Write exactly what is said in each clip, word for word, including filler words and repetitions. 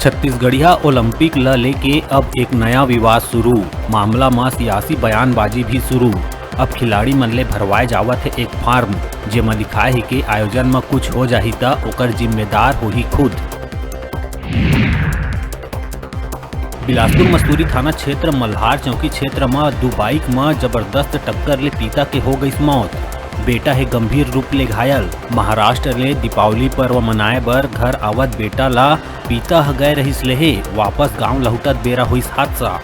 छत्तीसगढ़िया Olympic ल लेके अब एक नया विवाद शुरू। मामला म सियासी बयानबाजी भी शुरू। अब खिलाड़ी मन ले भरवाए जावत हे एक फॉर्म, जेमा लिखाए हे के आयोजन म कुछ हो जाही त ओकर जिम्मेदार होही खुद। बिलासपुर मस्तूरी थाना क्षेत्र मल्हार चौकी क्षेत्र म दू बाइक म जबरदस्त टक्कर ले पीता के हो गइस मौत। बेटा हे गंभीर रूप ले घायल। महाराष्ट्र ले दीपावली पर्व मनाए बर घर आवत बेटा ला पीता ह गए रहिस लेहे, वापस गांव लहुटत बेरा होइस हादसा।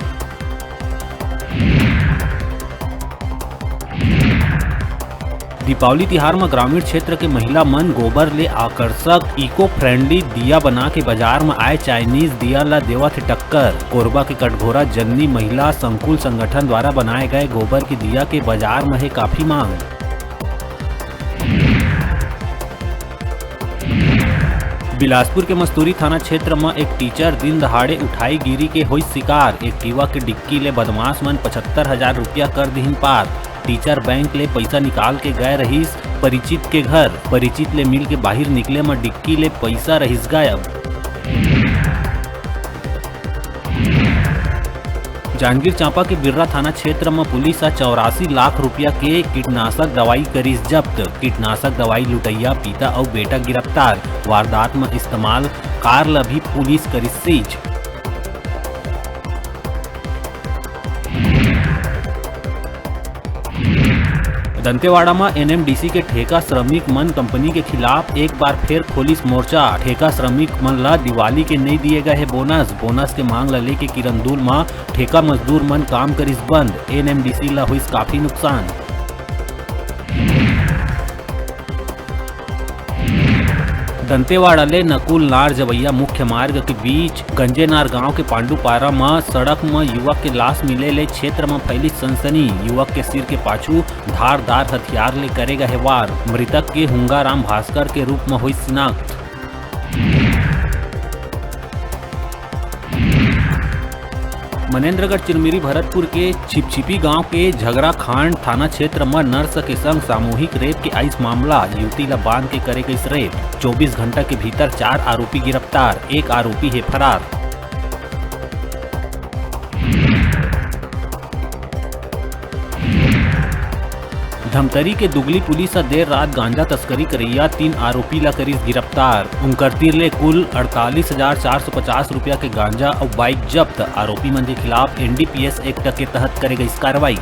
दीपावली तिहार म ग्रामीण क्षेत्र के महिला मन गोबर ले आकर्षक इको फ्रेंडली दिया बना के बाजार म आए चाइनीज दिया ल देवत हे टक्कर। कोरबा के कटघोरा जन्नी महिला संकुल संगठन द्वारा बनाए गए गोबर के दिया के बाजार म हे काफी मांग। बिलासपुर के मस्तूरी थाना क्षेत्र म एक टीचर दिन दहाड़े उठाई गिरी के होइस शिकार। एक्टिवा के डिक्की ले बदमाश मन पचहत्तर हजार रुपया कर दिहिन पार। टीचर बैंक ले पइसा निकाल के गए रहिस परिचित के घर। परिचित ले मिल के बाहिर निकले म डिक्की ले पइसा रहिस गायब। जांजगीर चांपा के बिर्रा थाना क्षेत्र म पुलिस ह चौरासी लाख रुपया के कीटनाशक दवाई करिस जब्त। कीटनाशक दवाई लुटइया पिता अउ बेटा गिरफ्तार। वारदात म इस्तेमाल कार ल भी पुलिस करिस सीज। दंतेवाड़ा म एनएमडीसी के ठेका श्रमिक मन कंपनी के खिलाफ एक बार फेर खोलिस मोर्चा। ठेका श्रमिक मन ल दिवाली के नइ दिए गए हे बोनस। बोनस के मांग ल लेके किरंदुल म ठेका मजदूर मन काम करिस बंद। एनएमडीसी ल होइस काफी नुकसान। दंतेवाड़ा ले नकुल नार जवैया मुख्य मार्ग के बीच गंजेनार गांव के पांडुपारा म सड़क म युवक के लाश मिले ले क्षेत्र म फैली सनसनी। युवक के सिर के पाछू धारदार हथियार ले करे गए वार। मृतक के हुंगाराम भास्कर के रूप म होइस शिनाख्त। मनेंद्रगढ़ चिरमिरी भरतपुर के छिपछिपी गांव के झगराखांड थाना क्षेत्र म नर्स के संग सामूहिक रेप के आइस मामला। युवती ल बांध के करे गइस रेप। चौबीस घंटा के भीतर चार आरोपी गिरफ्तार, एक आरोपी हे फरार। धमतरी के दुगली पुलिस ह देर रात गांजा तस्करी करइया तीन आरोपी ला करिस गिरफ्तार। उनकर तीर ले कुल अड़तालीस हजार चार सौ पचास रुपया के गांजा अउ बाइक जब्त। आरोपी मन के खिलाफ एनडीपीएस एक्ट के तहत करे गइस कार्रवाई।